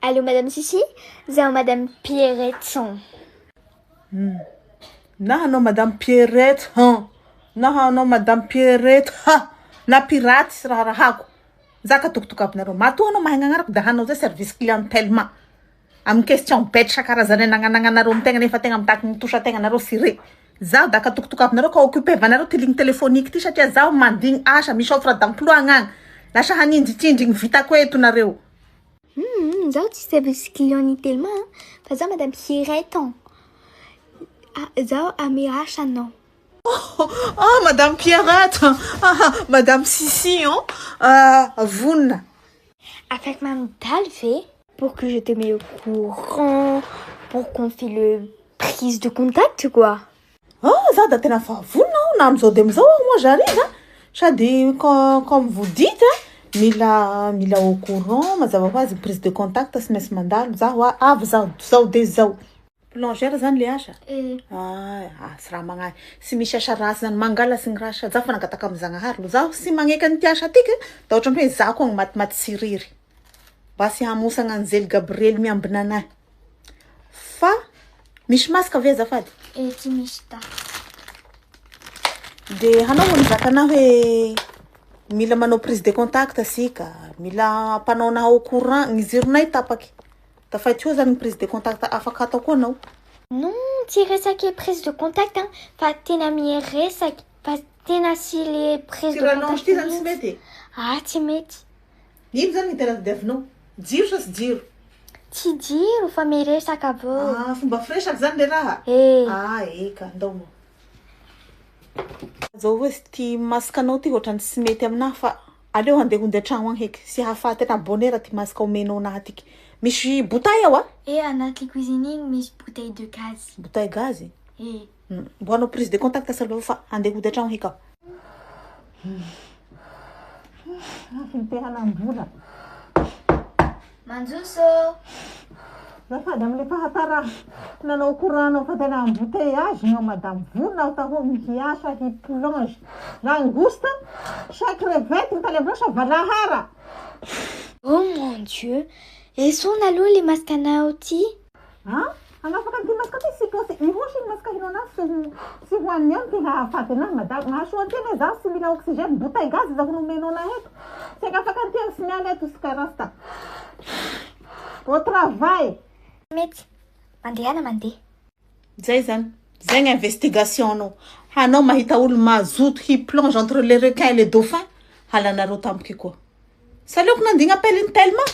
Allô madame Sissi, zaho madame Pierrette. Na hanao madame Pierrette han, na hanao madame Pierrette ha, na pirate sy raharahako. Za ka tokotokavonareo. Matoa anao mahay gn'agnarako da hanao zay service clientèle ma. Amin'ny question bête isan-karazany anagnanagnanareo amin'ny tegna nefa tegna mitaky ny touche tegna nareo sy re. Zaho da ka tokotokavonareo ka occuper-vanareo ty ligne téléphonique ty satria zaho mandigny asa misy offre d'emploi agnagny. Lasa hanindritsindry gny vitako eto nareo. Hum, zaho tsy service client ny Telma fa zaho madame Pierrette. Ah, zaho ame asa anao. Oh, madame Pierrette, ah, madame Sissi, oh, ah, vonona. Afaka mandalo ve pour que je te mets au courant, pour qu'on fait le prise de contact quoi. Ah, zaho da tena fa vonona aho na amizao de amizao aho moi j'arrive hein. Sady comme vous dites hein, mila mila au courant mazava ho azy prise de contact sy maintsy mandalo zaho a avy zaho zao de zao. Plongeur zany le asa? Eh. Ah, ah, sy raha magnahy. Sy misy asa ratsy zany mangala sy ny raha zaho fa nangataka amy Zagnahary lo zaho sy magneky an'ity asa tiky da ohatrany hoe zaho koa matimaty tsiriry. Mba sy hamosagna anjely Gabriely miambina anahy. Fa misy masque ve azafady? Eh, tsy misy da. De hanao ho nizaka anahy hoe mila manao prise de contact asika, mila ampanao anahy au courant, ny jironay tapaky. Da fa teo zany ny prise de contact afaka atao koa anao. Non, tsy resaky prise de contact hein, fa tena miresaky fa tena sy le prise Ty de rallonge contact ty zany tsy mihitsy. mety. Ah, tsy mety. Ino zany ny tena tadiavinao? Jiro sa tsy jiro? Tsy jiro fa miresaka avao. Ah, fomba firesaky zany le raha? Eh. Ah, eka, ndao moa. Zao hoe ty masque anao ty ohatrany tsy mety aminahy fa aleo handeha hondy an-tragno agny heky sy hahafaty anahy bonheur ty masque omenao anahy tiky. Misy bouteille ao a? Eh, anaty cuisine igny misy bouteille de gaz. Bouteille gaz? Eh. Mbo hanao prise de contact saloha fa handeha hody an-tragno heky aho. Tsy te hanam-bola. Manjoso. Azafady amle fahatara nanao courant anao fa tena embouteillage gnao madame vonona aho taho hiasa hi-plonge. Langouste sa crevette ny tany aminao sa valahara? Oh mon Dieu. Esorina aloha le masque anao ty. Ah, hagnafaka an'ity masque ty sy posy ihosy ny masque hinao anazy sy ho sy hoaniny eo ty hahafaty anahy madame. Mahasoa antena zaho sy mila oxygène bouteille gaz zaho nomenao anahy eto. Tsy hagnafaka an'ity aho sy miala eto sy rasta. Au travail. Mety. Mandehana mandeha. Zay zany. Zay ny investigation anao. Hanao mahita olo mazoto hi-plonge entre les requins et les dauphins halanareo tampoky koa. Sa aleoko nandigna appel iny Telma.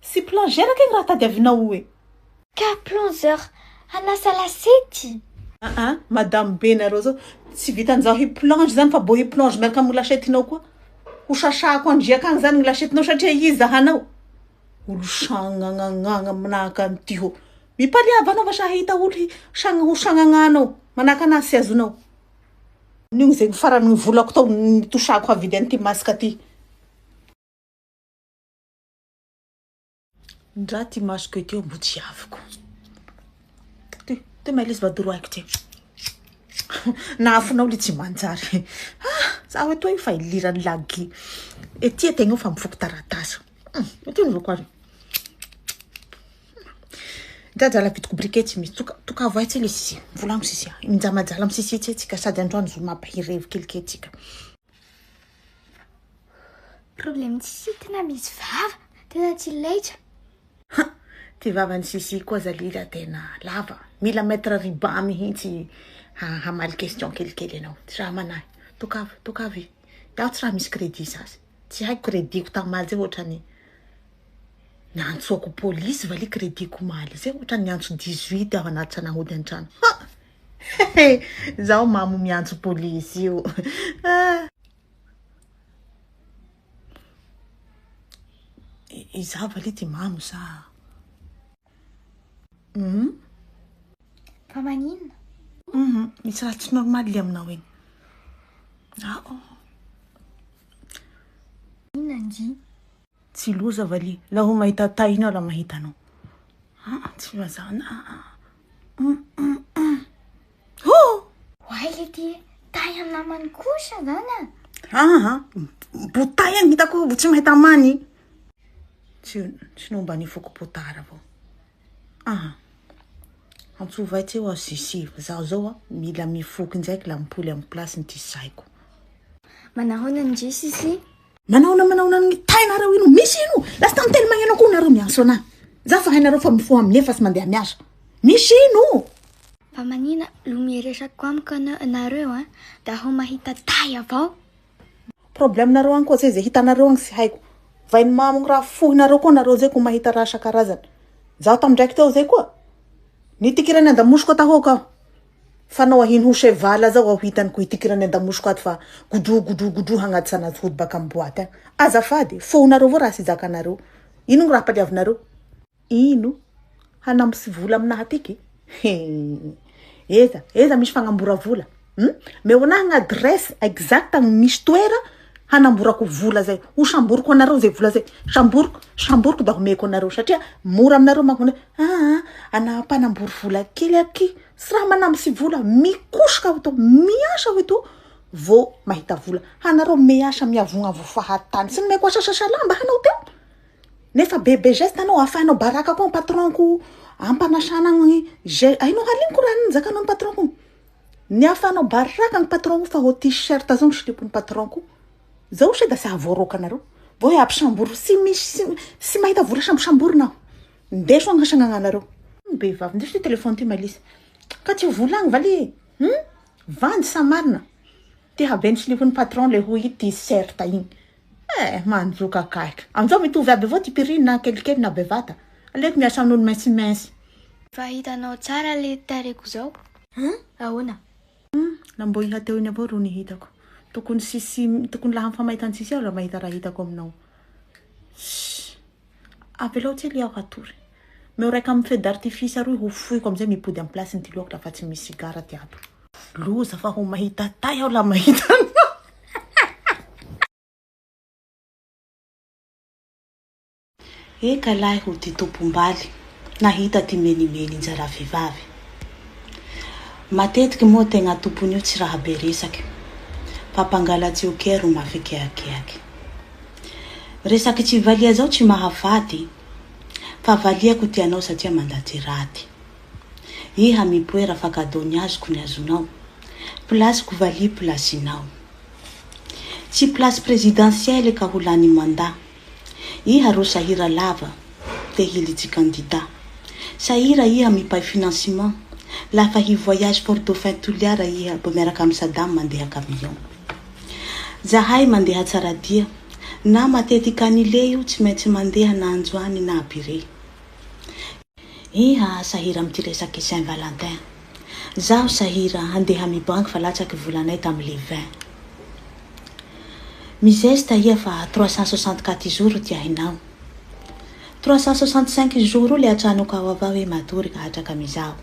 Sy plongeur kegny raha tadiavinao io e. Ka plongeur hanasa lasety. Ah ah, madame be nareo zao tsy vitan'zaho hi-plonge zany fa bo hi-plonge miaraka amin'ny lasietinao koa. Ho sasako andriaka agny zany ny lasietinao satria iza hanao? Olo sagnagnagnagna manahaka an'ity ho. Mipaliava anao fa sa hahita olo hi sagna ho sagnagnagnanao manahaka anazy sy azonao. Nio zegny farany volako tao nitosako havidy an'ity masque ty. Ndra ty masque ty mbo tsy aviko. Ty, ty maha izy vadoroaiko ty. Nahafonao le tsy manjary. Ah, zaho etoa io fa ilirany lagy. Ety tegna io fa mifoky taratasy. Ety no azy. Jajala vitiko briquet tsy misy. Toka tokavo ahy tsy le sisi. Volagno sisi. Minjamajala amy sisi tsy tsika sady androany zo mampahirevy kelikely tsika. Problème tsisy tena misy vava. Tena tsy laitra. Ha, ty vavany sisi koa zalila tena lava. Mila mettre ruban mihitsy hamaly question kelikely anao. Tsy raha manahy. Tokavo, tokavy. Iaho tsy raha misy crédit sasy. Tsy haiko crédit-ko tamaly zay ohatrany niantsoako polisy valy crédit-ko maly zay ohatrany niantso 18 aho anaty nahody an-trano. Ha! Zaho mamo miantso polisy io. Ah. Izaho valy ty mamo sa? Fa maninona? Misy raha tsy normal le aminao igny. Ah oh. Inona ndry? Tsy loza valy. Laha ho mahita tahinao raha mahita anao. Ah, tsy mazana. Oh! Oay le ty tay amin'ny namany kosa zany a. Ah, botay agny hitako tsy mahita amany. Tsy tsy nomba nifoko potara avao. Aha. Antsovay tsy eo aho sisi. Zaho zao a mila mifoky indraiky la mipoly amin'ny place ny ty saiko. Manahoana ndry sisi? Manahoana manahoana ny tainareo ino misy ino? Lasa tantely magneno akoho nareo miantso anahy. Za fa hainareo fa mifoha amin'ny efa sy mandeha miasa. Misy ino? Fa manina lo miresaka amiko nareo a da ho mahita tay avao. Problème nareo agny koa zay zay hitanareo agny tsy haiko. Vainy mamo raha fohinareo koa nareo zay ko mahita raha isan-karazany. Zaho tamindraiky teo zay koa. Nitikirany andamosiko atahoako aho. Fa nao ahiny ho cheval zao aho hitany ko hitikirany andamosiko ato fa godro godro godro hagnatitra anazy hody baka amy boaty agny. Azafady, fohinareo avao raha tsy zakanareo. Ino raha paliavinareo? Ino? Hanambotsy vola aminahy atiky? Eza, eza misy fagnambora vola? Hmm? Meo anahy ny adresse exacte misy toera hanamborako vola zay. Ho samboriko anareo zay vola zay. Samboriko, samboriko da homeko anareo satria mora aminareo manko hoe ah, ana mpanambory vola kely aky. Tsy raha manambotsy vola, mikosoka aho eto, miasa aho eto vao mahita vola. Hanareo miasa miavognavo fahatany. Tsy nomeko asa sasa lamba hanao teo. Nefa bebe geste anao ahafahanao baraka koa patron-ko ampanasana ny ge hainao haliniko raha nizakanao ny patron-ko. Ny ahafahanao baraka ny patron-ko fa ho t-shirt zao ny silipon'ny patron-ko. Zao se da tsy hahavoaroaka anareo. Vao hoe ampisambory tsy misy tsy mahita vola sambosamborina aho. Ndeso agnasagnanareo. Behivavy ndeso ty telefony ty Malisa. Ka tsy ho volagny valy. Hmm? Vandy sa marina? Ty haben'ny silipon'ny patron le hoy t-shirt igny. Eh, manjoka akaiky. Amizao mitovy aby avao ty prix na kelikely na bevata. Aleoko miasa amin'olo minsimintsy. Fa hitanao tsara le tareko zao? Hein? Ahoana? La mbô iha teo iny avao ro nihitako. Tokony sisy tokony laha mifamayta tsisy aho la mahita raha hitako aminao. Shh. Avelao tsy aho hatory. Meo raiky amin'ny feu d'artifice aroy ho fohiko amizay mipody amin'ny place ny ty lohako lafa tsy misy sigara ty ato. Loza fa ho mahita tay aho la mahita anao. Eka lahy ho ty tompom-baly nahita ty menimeny injara vehivavy. Matetiky moa tegna tompony io tsy raha be resaky fa mpangalatsy io kea ro mafy keakeaky. Resaky tsy valia zao tsy mahafaty fa valiako ty anao satria mandatiraty. Iha mipoera fa cadeau ny azoko ny azonao. Place-ko valia place-nao. Tsy place présidentielle ka ho lany mandat. Iha ro sahira lava te hilitsy candidat. Sahira iha mipay financement lafa hi voyage Fort Dauphin Toliara iha bo miaraka amy Sadam mandeha camion. Zahay mandeha Tsaradia na matetiky annulé io tsy maintsy mandeha na Anjoany na Abiré. Iha sahira amy ty resaky Saint Valentin. Zaho sahira handeha amy banky fa latsaky volanay tamy le 20. Mizesta iha fa 364 jours ty ahinao. 365 jours le atranoko ao avao hoe matory ka hatraka amizao.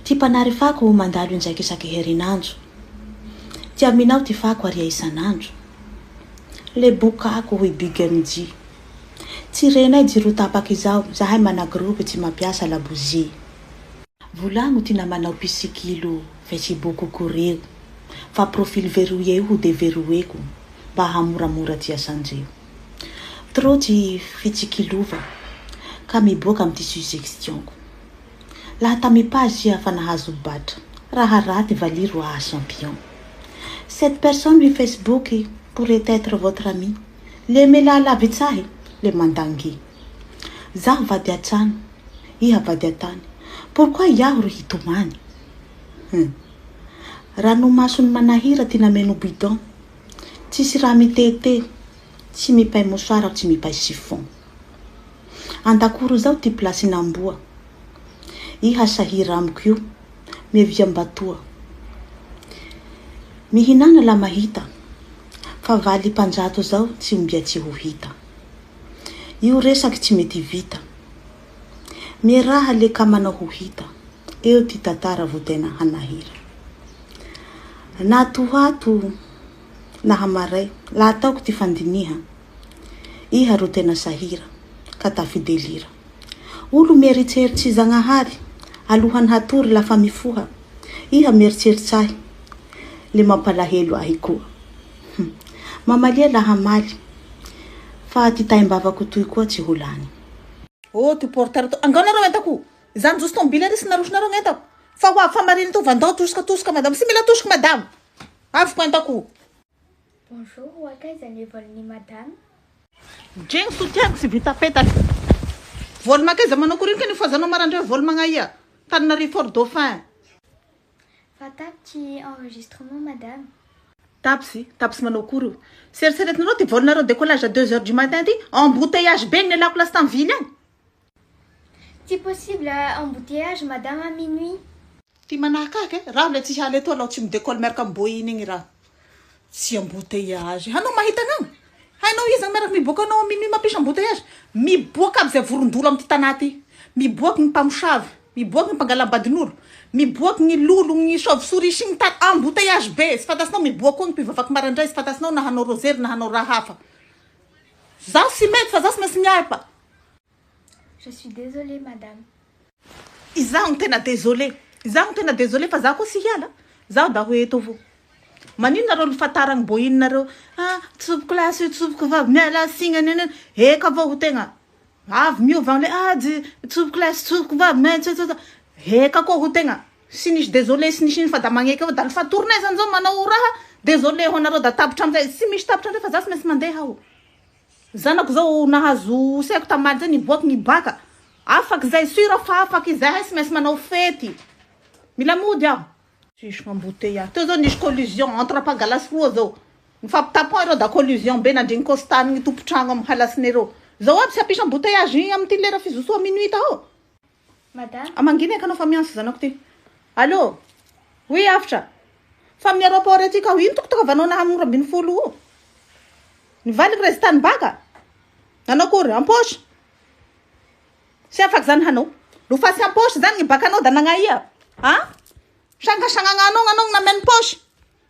Ty mpanary fako mandalo indraiky isaky herinandro. Ty aminao ty fako aria isan'andro. Le bokako hoy Big MJ. Tsy renay jiro tapaky izao, zahay mana groupe tsy mampiasa labozia. Volagno ty namanao mpisikilo Facebook-ko reo fa profil verrouillé io ho deverrouilleko mba hamoramora ty asandreo. Trop ty fitsikilova ka miboaka amy ty suggestion-ko. Laha tamy page iha fa nahazo batra, raha raty valia ro aha champion. Cette personne ry Facebook pourrait être votre ami. Le melaha lavitsy ahy, le mandangy. Zaho vady an-trano, iha vady an-tany. Pourquoi iaho ro hitomany? Hum. Ranomason'ny manahira ty nameno bidon. Tsisy raha mitete, tsy mipay mouchoir aho, tsy mipay chiffon. Andakoro zao ty place-n'amboa. Iha sahira amiko io, miavia mbatoa. Mihinana la mahita, fa valy mpanjato zao tsy ombia tsy ho hita. Io resaky tsy mety vita. Mieraha le ka manao ho hita, eo ty tantara vo tena hanahira. Na tohato na hamaray, la ataoko ty fandiniha, iha ro tena sahira, ka tafidelira. Olo mieritseritsy Zagnahary, alohan'ny hatory lafa mifoha, iha mieritseritsy ahy, le mampalahelo ahy koa. Mamalia laha hamaly. Fa ty taim-bavako toy koa tsy ho lany. Oh ty porteur to angao nareo entako za nijotso tomobily ary sy narosonareo ny entako fa ho avy fa marina to vandao tosika tosika madame sy mila tosika madame avy ko entako. Bonjour, ho akaiza ny vol-n'i madame? Dregny soutien-ko sy vita petaky. Vol makaiza manao akory iny kay nifohazanao maraindray vol magnaia? Tananarivo Fort Dauphin. Fa tapitry enregistrement madame. Tapsy, tapsy manao akory io? Seritseretinareo ty vol nareo décollage à deux heures du matin ty, embouteillage be ny nialako lasa tam ville agny. Tsy possible embouteillage madame à minuit. Ty manahaka ahy kay, raho le tsy hiala eto alao tsy mi-décolle miaraka am boiny igny raho. Tsy embouteillage. Hanao mahita anao? Hainao iza miaraka miboaka anao à minuit mampisy embouteillage? Miboaka aby zay vorondolo amty tanà ty. Miboaky ny mpamosavy, miboaky ny mpangalam-badin'olo, miboaky ny lolo, ny chauve souris sy ny tariny, embouteillage be, tsy fantatsinao miboaka koa ny mpivavaky maraindray, tsy fantatsinao na hanao rozery na hanao raha hafa. Zaho tsy mety fa zaho tsy maintsy miarpa. Je suis désolée madame. Izaho no tena désolé, izaho no tena désolé fa zaho koa tsy hiala, zaho da ho eto avao. Manino nareo no fataragny bô ino nareo ah tompoko lahy sy tompoko vavy miala signa nene eka avao ho tegna avy miova le ah tompoko lahy sy tompoko vavy me eka koa ho tegna sy nisy désolé sy nisy ino fa da magneky avao da fa tournée zany zao manao raha désolé ho anareo da tapitra amizay tsy misy tapitra amizay fa za tsy maintsy mandeha aho. Zanako zao nahazo tsy haiko tamaly zay niboaky ny baka afaky zay sûr fa afaky zahay tsy maintsy manao fety mila mody aho. Tsisy embouteillage teo zao nisy collision entre mpangalasy roa zao mifampitapon ireo da collision be nandregny constat ny tompotragno amy halasiny reo zao aby tsy hampisy embouteillage igny amity lera fizosoa minuit ao. Madame. Mangina eky anao fa miantso zanako ty. Allô, oui avotra. Fa amin'ny aéroport aty ka ino toko tongavanao naha amy 12 io? Nivaliky résultat ny baka. Nanao akory en poche. Tsy afaky zany hanao. Nofa tsy en poche zany ny bakanao da nagnaia? Ha? Sangasangananao anao nameno poche.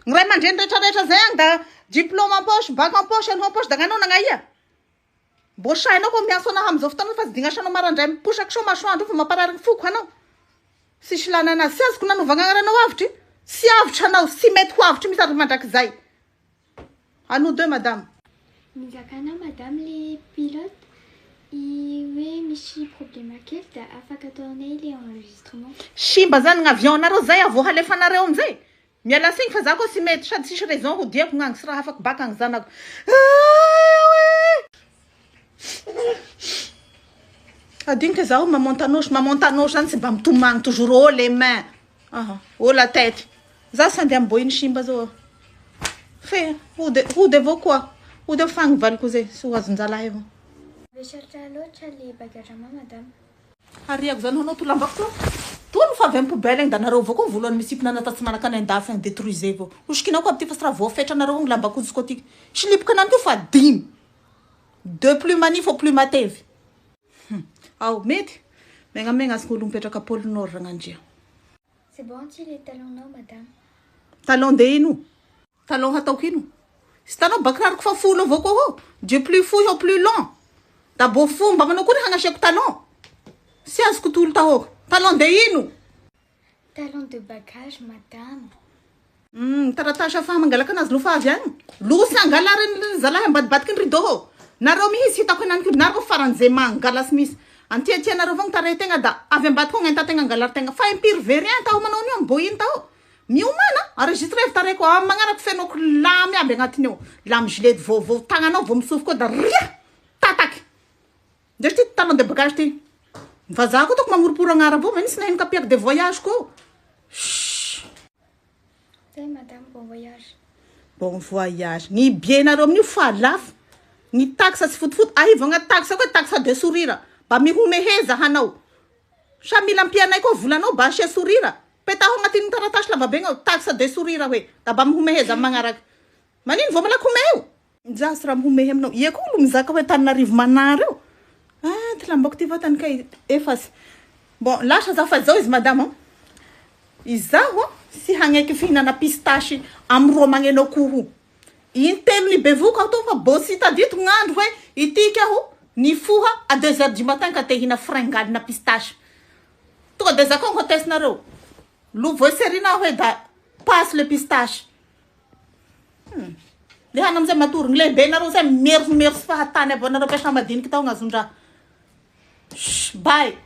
Ny ray aman-dreny rehetrarehetra zay agny da diplôme en poche, bac en poche, en poche da gnanao nagnaia? Mbô sainao koa miantso anahy amizao fotoana fa tsy dignasanao maraindray miposaky sao masoandro io fa mamparary ny foko hanao. Tsisy ilana anazy, tsy azoko nanovagna agnaranao avitry. Tsy avitra anao, tsy mety ho avitry mihitsy ary mandrakizay. À nous deux madame. Nizakana madame le pilote i hoe misy problème kely da afaka ataonay le enregistrement. Simba zany ny avion nareo zay avo halefanareo amizay. Miala signy fa za koa tsy mety sady tsisy raison hodiako gnagny tsy raha afaky baka ny zanako. Adiniky zaho mamontanosy, mamontanosy zany tsy mba mitomagny toujours haut les mains. Aha, haut la tête. Za tsy andeha amboiny simba zao. Fe hody hody avao koa. Hody avao fagny valiko zay sy ho azon-jalahy avao. Vesatra loatra le bagage à main madame. Hariako zany hanao to lambako to. Tony fa avy amy poubelle igny da nareo avao koa voalohany misipina anah tsy manaka any andafy agny détruisez avao. Hosikinao koa aby ty fa tsy raha voafetra anareo ny lambako izy koa ty. Silipoka anany koa fa dimy. De plus manify au plus matevy. Ao mety. Megnamegna asika olo mipetraka pôle nord ragnandria. C'est bon ty le talon-nao madame. Talon de ino? Talon hataoko ino? Sy hitanao bakiraroko fa folo avao koa ho. Du plus fohy au plus long. Da bô fomba manao akory hagnasiako talon. Tsy azoko tolo tahoko. Talon de ino? Talon de bagage madame. Taratasy afaha mangalaka anazy lofa avy agny. Losy angalariny zalahy ambadibadiky ny rideau ho. Nareo mihitsy hitako henaniky nareo faran'izay mangalasy mihitsy. Antiatianareo avao ny tarehy tegna da avy ambadika ao gn'enta tegna angalary tegna. Fa impiry very any taho manao an'io ambo ino taho. Miomana enregistré tarehiko amy magnaraky fenoko lamy aby agnatiny ao. Lamy gilet vaovao tagnanao vao misofoka ao da ria tataky. Ndesy ty talon de bagage ty. Vazaha koa toko magnoroporo agnara avao misy naheno kapiaky de voyage koa. Chut. Zay madame, bon voyage. Bon voyage. Ny billet nareo amin'io fa lafo. Ny taxe tsy fotofoto. Ahivagna taxe koa taxe de sourire. Mba mihomeheza hanao. Sa mila ampianay koa volanao mba asia sourire. Petaho agnatin'ny taratasy lavabe ao taxe de sourire hoe. Da mba mihomeheza amy magnaraky. Manino vao malaky homehy io? Za sy raha mihomehy aminao. Ia koa olo mizaka hoe Tananarivo manary io. Ah, ty lambako ty vatany kay efasy. Bon, lasa za fa zao izy madame. Izaho sy hagneky fihinana pistache amy ro magneno akoho. Intelo ny bevoka aho to fa bo tsy tadidiko gn'andro hoe itiky aho nifoha à 2 heures du matin ka te hihina fringalina pistache. Tonga de zakao hôtesse nareo. Lo voaserina aho hoe da passe le pistache. Ndehana amizay matory. Ny lehibenareo zay mieromeroso fahatany aby anareo mpiasa madiniky tao agnazon-draha. Shh, bye.